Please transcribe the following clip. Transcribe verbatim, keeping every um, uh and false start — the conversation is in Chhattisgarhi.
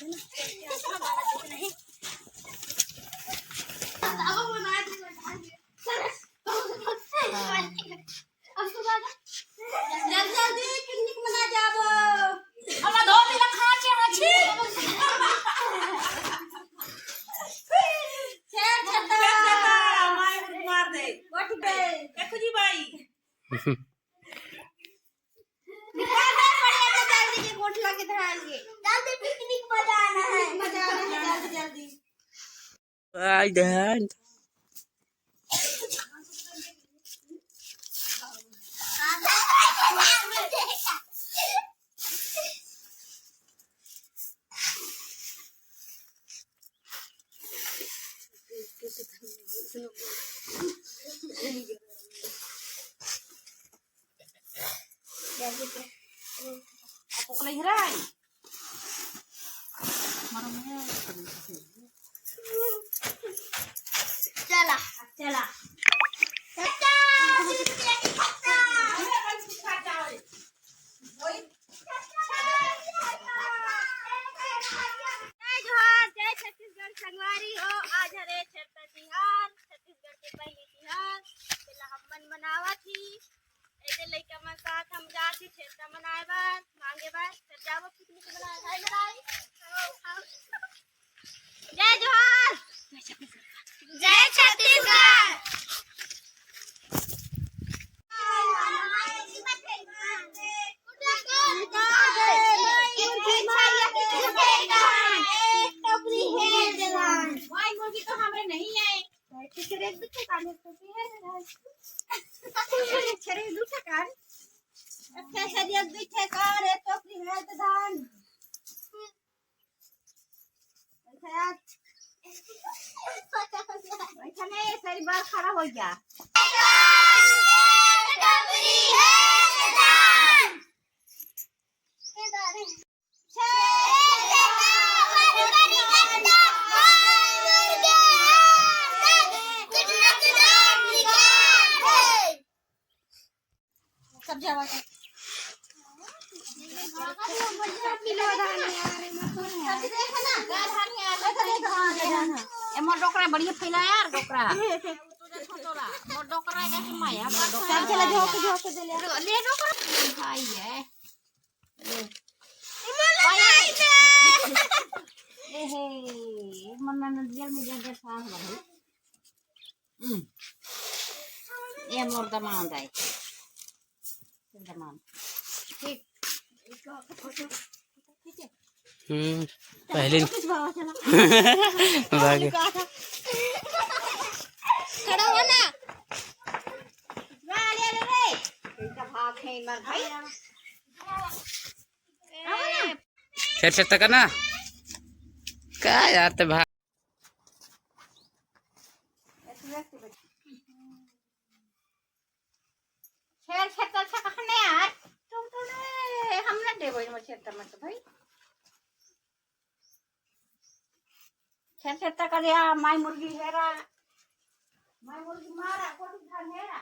है ना? चश्मा वाला देख नहीं। अब वो ना, जल्दी, जल्दी picnic मना जाबो। अब धो दिला खा के हां छी। छेर छत्ता। मार दे। उठ गए। देखो जी भाई। निकाल दे, बढ़िया से जल्दी के गोठला के धान के। जल्दी picnic मजा आना है। मजा आना है, जल्दी, जल्दी। आई धान। चला, चला। जय जोहार, जय छत्तीसगढ़ संगवारी हो। आज हरे छेरछत्ता तिहार, छत्तीसगढ़ के पहिली तिहार, तेला हमन मनावत ही। एदे लइका मन साथ हम जात ही छेरछत्ता मनाए बर, मांगे बर, फिर जाबो picnic मनाए। हाय मनाए। जय जोहार। जय छत्तीसगढ़। भाई मुर्गी तो हमरे नहीं आए। छेरे दू ठे कान, एक टोपी है, छेरे दू ठे कान। अच्छा, सर, ये दू ठे कान, एक टोपी है, तो धान। अच्छा, यार। अच्छा, नहीं, सर, बार खड़ा हो गया। सब जावा का। ए मोर डोकरा बढ़िया फैला यार, डोकरा। मोर डोकरा का माया, मोर डोकरा। चला, झोंक, झोंक दे ले। ले डोकरा। भाई है। ए हे, मन नदिया में जाके साफ रहे। हम्म। ये मोर दमांद आए। दमांद। ठीक। हम्म, पहले कुछ बाबा चला। भागे। खड़ा हो ना। ले, ले, ले, ले। इनका भाग है, मर भाई। छेरछत्ता करना का यार, ते भाग। छेरछत्ता अच्छा कहने यार, तुम तो ने, हम ना देबो इनमें छेरछत्ता मत भाई। छेरछत्ता कर या, माई मुर्गी हेरा, माई मुर्गी मारा, कोटी धान हेरा।